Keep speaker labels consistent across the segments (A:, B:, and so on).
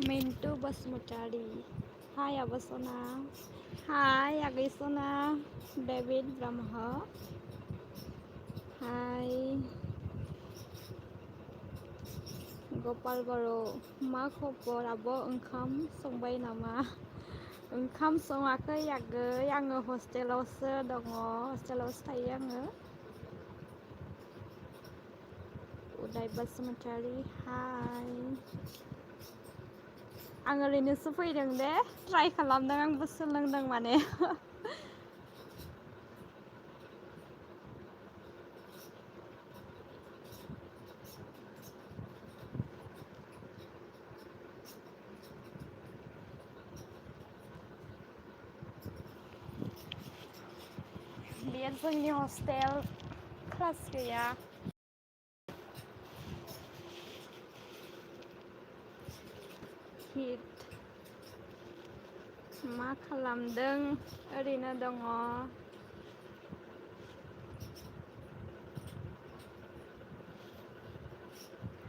A: Mintu Basmutari. Hai Abasona. Hai Agisona. David Brahma. Hai Gopal Baro. Ma khबर आब' ओंखाम संबाय नामा? ओंखाम सङाखै आगै, आङो हस्टेलावसो दङ, हस्टेलावसो थायो आङो। उदाय बसुमतारी हाय। आं ओरैनोसो फैदों दे, ट्राइ खालामदों आंबो सोलोंदों माने। बेयो जोंनि हस्टेल, क्लास गैया। हिट मा खालामदों? ओरैनो दङ।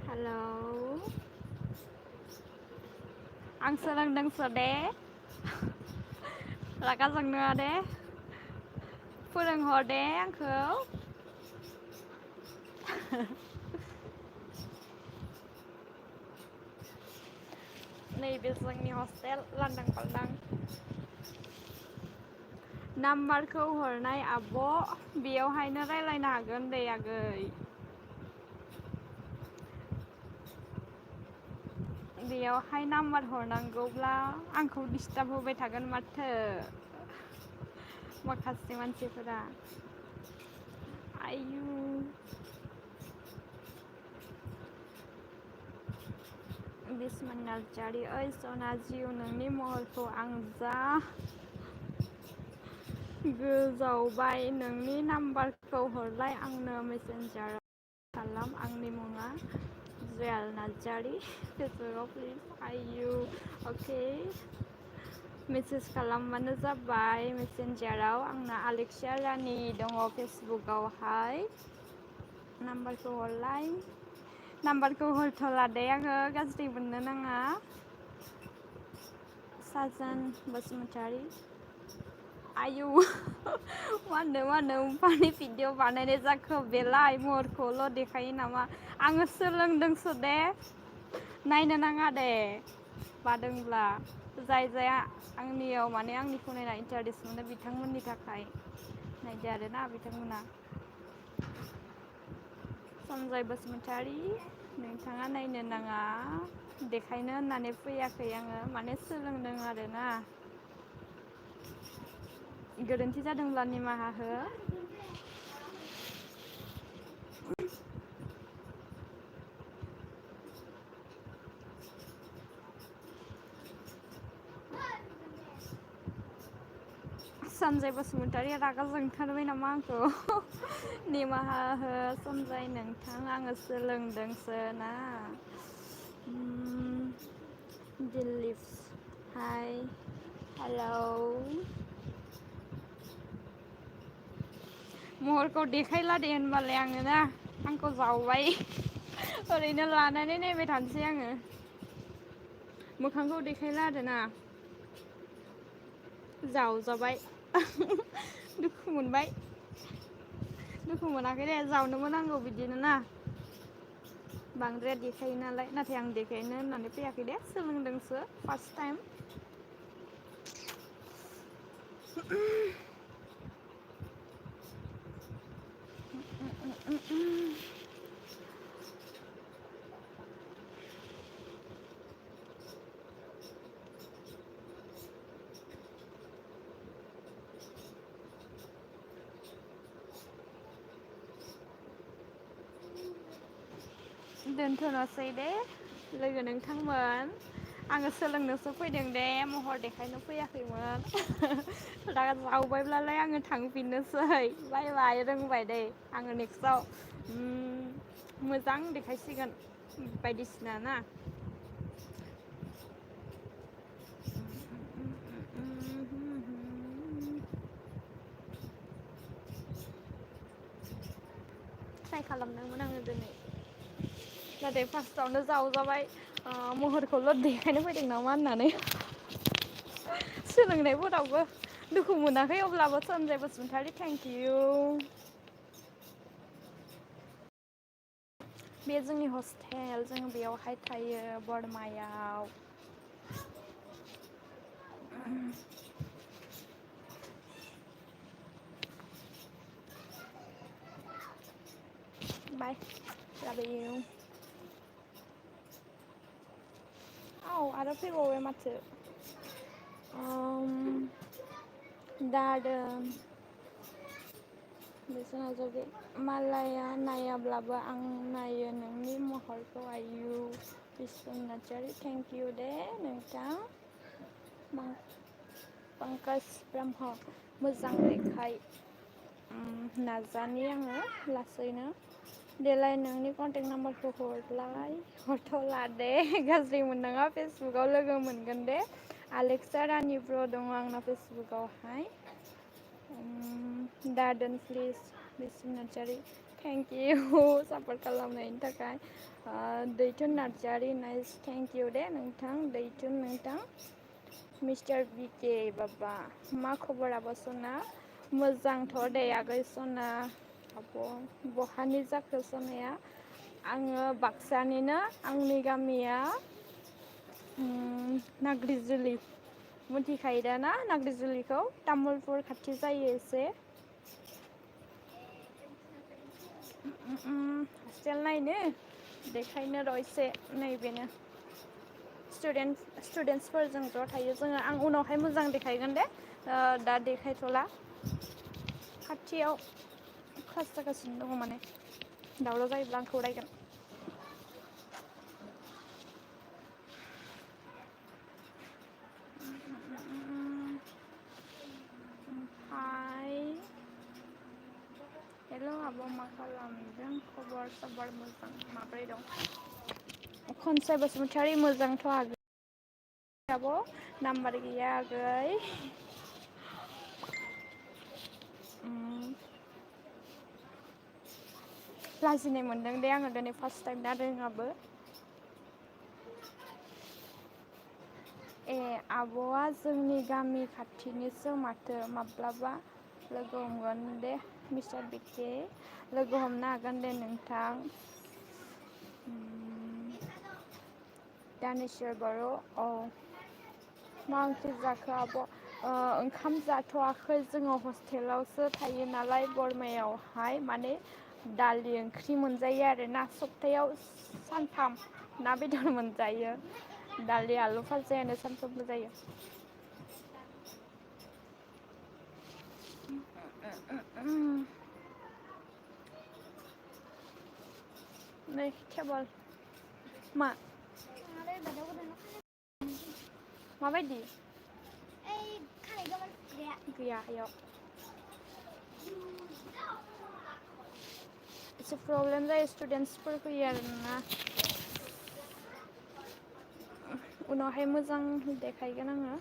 A: हेलौ आं सोलोंदोंसो दे। रागा जोंनाङा दे। फोरोंहर दे आंखौ। नैबे जोंनि हस्टेल लांदां फाल्दां। नाम्बारखौ हरनाय आब', बेयावहायनो रायलायनो हागोन दे आगै। बेयावहाय नाम्बार हरनांगौब्ला आंखौ डिस्टार्ब होबाय थागोन माथो माखासे मानसिफोरा। आयु बिस्मान नार्जारि। ओइ सना जिउ, नोंनि महरखौ आं जा गोजावबाय। नोंनि नाम्बारखौ हरलाय आंनो मेसेन्जाराव खालाम। आंनि मुङा जयाल नार्जारि। फेसबुकआव प्लिज। आयु अके, मेसेज खालामबानो जाबाय मेसेन्जाराव। आंना आलेक्सा रानि दङ फेसबुकआवहाय। नाम्बारखौ हरलाय। नाम्बारखौ हरथ'ला दे आङो, गाज्रि मोननो नाङा। साजान बसुमतारी। आयु मानो फानि भिडिअ बानायनाय जाखो बेलाय? महरखौल' देखायो नामा? आङो सोलोंदोंसो दे, नायनो नाङा दे बादोंब्ला। जाय आंनियाव माने आंनिखौ नायना इन्टारेस्ट मोनो बिथांमोननि थाखाय नायदो आरोना बिथांमोना। सनजय बसुमतारी। नोंथाङा नायनो नाङा देखायनो होननानै फैयाखै आङो माने सोलोंदों आरोना गोरोन्थि जादोंब्ला निमाहा हो सनजय बसुमतारिया रागा जोंथारबाय नामा आंखौ निमाहा हो सनजय नोंथां आङो सोलोंदोंसो ना दिलिप हाय हेलौ महरखौ देखायला दे होनबालाय आङो ना आंखौ जावबाय ओरैनो लानानै नायबाय थानोसै आङो मोखांखौ देखायला आरोना जावजाबाय दुखु मोनबाय दुखु मोनाखै दे जावनोबो नांगौ बिदिनो ना बांद्राय देखायो नालाय नाथाय आं देखायनो होननानै फैयाखै दे सोलोंदोंसो फार्स्ट टाइम दोनथ'नोसै दे लोगो नोंथांमोन आङो सोलोंनोसो फैदों दे महर देखायनो फैयाखैमोन दा जावबायब्लालाय आङो थांफिननोसै बाय बाय रोंबाय दै आङो नेक्स्टआव मोजां देखायसिगोन बायदिसिना ना ट्राइ खालामदोंमोन आङो दिनै नाथाय फार्स्टआवनो जावजाबाय महरखौल' देखायनो फैदों नामा होननानै सोलोंनायफोरावबो दुखु मोनाखै अब्लाबो सनजय बसुमतारी थेंक इउ बे जोंनि हस्टेल जों बेयावहाय थायो बरमायाव बाय love you औ आरो फैबावबाय माथो दादों बिसोरना जुदि मालाया नायाब्लाबो आं नायो नोंनि महरखौ आयु बिस्वनाथ नार्जारि थेंक इउ दे नोंथां पंकज ब्रह्म मोजां देखाय नाजानि आङो लासैनो देलाय नोंनि कन्टेक्ट नाम्बारखौ हरलाय हरथ'ला दे गाज्रि मोननाङा फेसबुकाव लोगो मोनगोन दे आलेक्सा रानि ब्र दङ आंना फेसबुकावहाय दादोन please Biswanath Narzary thank you support खालामनायनि थाखाय Daithun Narzary nice thank you दे नोंथां दैथुन नोंथां मिस्टार बिके बाबा मा खबर आब' सना मोजांथ' दे आगै सना आब' बहानि जाखो सनाया आङो बाक्सानिनो आंनि गामिया नाग्रिजुलि मिथिखायो दा ना नाग्रिजुलिखौ तामुलपुर खाथि जायो एसे हस्टेल नायनो देखायनो र' एसे नैबेनो स्टुडेन्टसफोरजों ज' थायो जोङो आं उनावहाय मोजां देखायगोन दे दा देखायथ'ला खाथियाव क्लास जागासिनो दङ माने दावराव जायोब्ला आंखौ रायगोन हेल' आब' मा खालामदों खबर सबर मोजां माब्रै दं खनसाय बसुमतारी मोजांथ' आगै आब' नाम्बार गैया आगै लाजिनाय मोनदों दे आङो दिनै फार्स्ट टाइम दा रोङाबो ए आब'आ जोंनि गामि खाथिनिसो माथो माब्लाबा लोगो हमगोन दे मिस्टार बिके लोगो हमनो हागोन दे नोंथां दानेश्वर बर' औ मा ओंख्रि जाखो आब' ओंखाम जाथ'वाखै जोङो हस्टेलावसो थायो नालाय बरमायावहाय माने दालि ओंख्रि मोनजायो आरोना सप्तायाव सानथाम ना बेदर मोनजायो दालि आलु फाजायानो सानफ्रोमबो जायो। नै टेबोल मा माबायदि गैया इयाव एसे प्रब्लेम जायो स्टुडेन्टसफोर फैयो आरोना उनावहाय मोजां देखायगोन आङो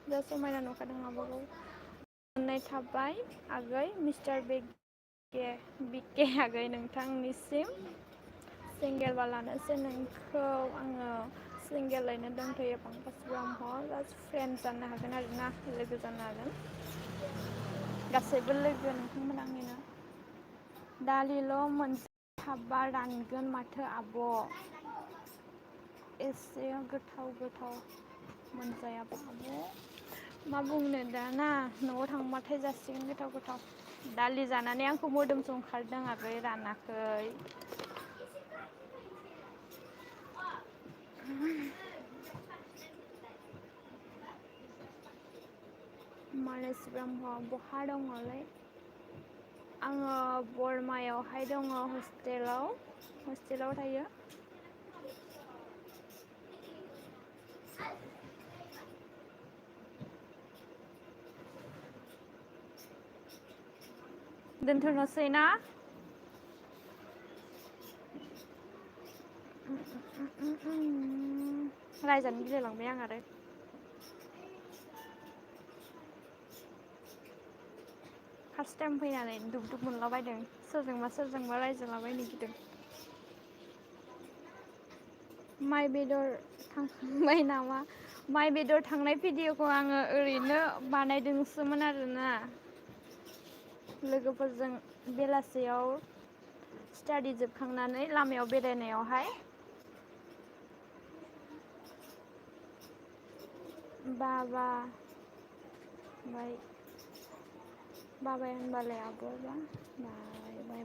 A: जा समायना नुखादों आब'खौ गोजोननाय थाबाय आगै मिस्टार बिके आगै नोंथांनिसिम सिंगेल बालानोसो नोंखौ आङो सिंगेलैनो दोनथ'यो पंकज ब्रह्म जास्ट फ्रेन्ड जानो हागोन आरोना लोगो जानो हागोन गासैबो लोगो नोंथांमोन आंनिनो दालिल' मोनसे थाबा रानगोन माथो आब' एसे गोथाव मोनजायाबा आब' मा बुंनो दाना न'आव थांबाथाय जासिगोन गोथाव दालि जानानै आंखौ मोदोमसो ओंखारदों आगै रानाखै मानस ब्रह्म बहा दङलै आङो बरमायावहाय दङ हस्टेलाव थायो दोनथ'नोसै ना रायजानो गिलायलांबाय आं आरो फार्स्ट टाइम फैनानै दुब मोनलाबायदों सोरजोंबा रायजालाबायनो गिदों माइ बेदर थांखांबाय नामा माइ बेदर थांनाय भिडिअखौ आङो ओरैनो बानायदोंसोमोन आरोना लोगोफोरजों बेलासियाव स्टाडि जोबखांनानै लामायाव बेरायनायावहाय बाबाय होनबालाय आब'बा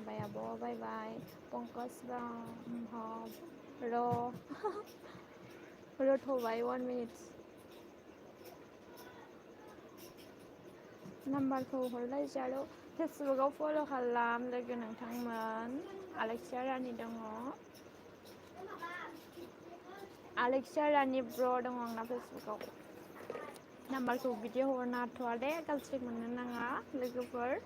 A: बाय आब' बाय पंकज ब्रह्म रथ'बाय 1 मिनिट नाम्बारखौ हरलाय जारौ फेसबुकआव फल' खालाम लोगो नोंथांमोन आलेक्सा रानि दङ आलेक्सा रानि ब्र' दङ आंना फेसबुकआव नाम्बारखौ बिदि हरनो हाथ'आ दे गाज्रि मोननो नाङा लोगोफोर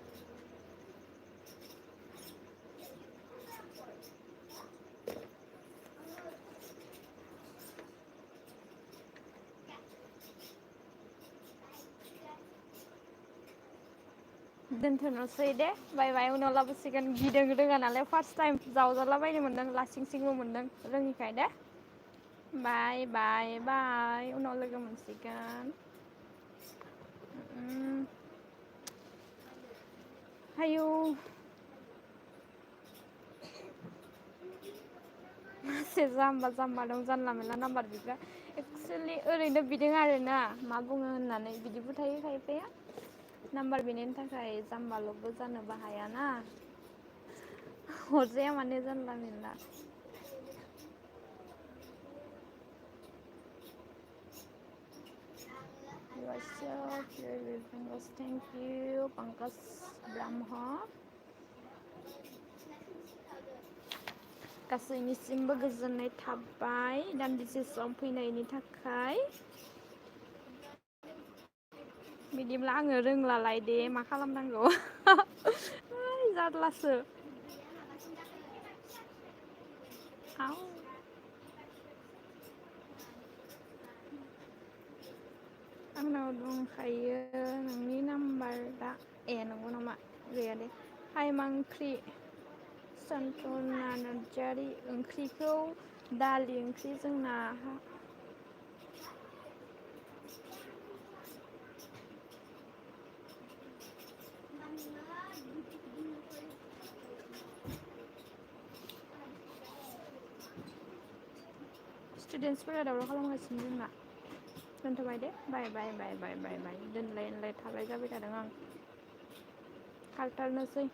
A: दोनथ'नोसै दे बाय उनाव लाबोसिगोन गिदों रोङा नालाय फार्स्ट टाइम जावजालाबायनो मोन्दों लासिंसिंबो मोन्दों रोङिखाय दे बाय उनाव लोगो मोनसिगोन आयौ मासे जाम्बा दं जानला मेनला नाम्बार बिग्रा एक्सुवेलि ओरैनो बिदों आरोना मा बुङो होननानै बिदिबो थायो खायफाया नाम्बार बिनायनि थाखाय जाम्बाल'बो जानोबो हायाना हरजाया माने जानला मेनला थेंक इउ पंकज ब्रह्म गासैनिसिमबो गोजोननाय थाबाय दान्दिसे सम फैनायनि थाखाय बिदिब्ला आङो रोंलालाय दे मा खालामनांगौ जारलासो आंनाव दंखायो नोंनि नाम्बारा नंगौ नामा गैया दे हाय मा ओंख्रि सन्तना नार्जारि ओंख्रिखौ दालि ओंख्रि जोंना स्टुडेन्टसफोरा दावराव खालामगासिनो जोंना दोनथ'बाय दे बाय दोनलाय थाबाय जाबाय थादों आं खारथारनोसै